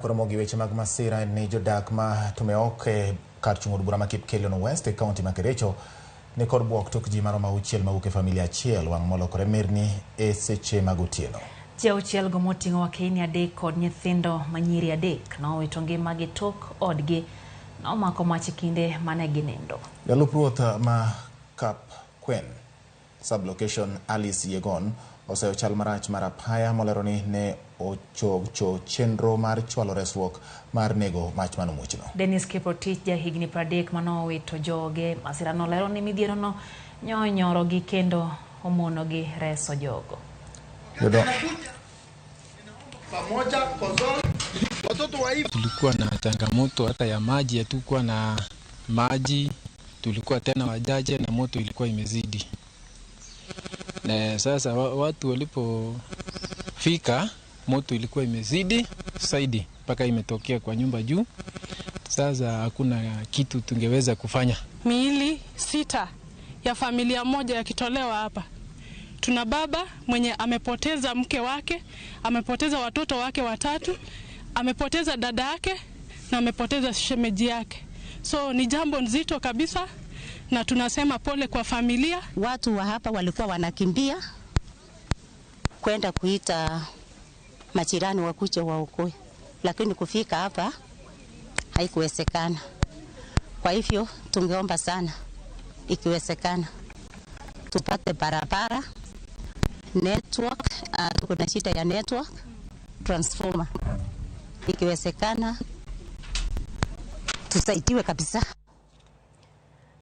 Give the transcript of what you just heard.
Koromo gi weche mag masira ni jodak ma Tumeok e kar chung' od bura ma Kipkelion West e kaunti ma Kericho ni kod buok tok ji maromo 6 mawuok e familia achiel wang' molokore mirni e seche mag otieno. Ji 6 go moting'o wakeyni 3 kod nyithindo manyiri 3 nowito ngimagi tok odgi nomako mach e kinde mane ginindo. Jalup ruoth ma Kapkwen sub-location Alice Yegon oseyo chal marach mar apaya molero ni ne ochocho chenro mar chwalo resruok mar nego mach manomuochno. Dennis Kiprotich jahigni 30 manowito joge masira nolero ni midhierono nyonyorogi kendo omonogi reso jogo. Tulikuwa na changamoto hata ya maji, hatukuwa na maji, tulikuwa tena wajaje na moto ilikuwa imezidi. Na sasa watu walipofika moto ilikuwa imezidi zaidi mpaka imetokea kwa nyumba juu. Sasa hakuna kitu tungeweza kufanya. Miili 6 ya familia moja yakitolewa hapa. Tuna baba mwenye amepoteza mke wake, amepoteza watoto wake 3, amepoteza dada yake na amepoteza shemeji yake. So ni jambo nzito kabisa na tunasema pole kwa familia. Watu wa hapa walikuwa wanakimbia kwenda kuita majirani wakuje waokoe, lakini kufika hapa haikuwezekana. Kwa hivyo tungeomba sana ikiwezekana tupate barabara, network, kuna shida ya network, transformer. Ikiwezekana tusaidiwe kabisa.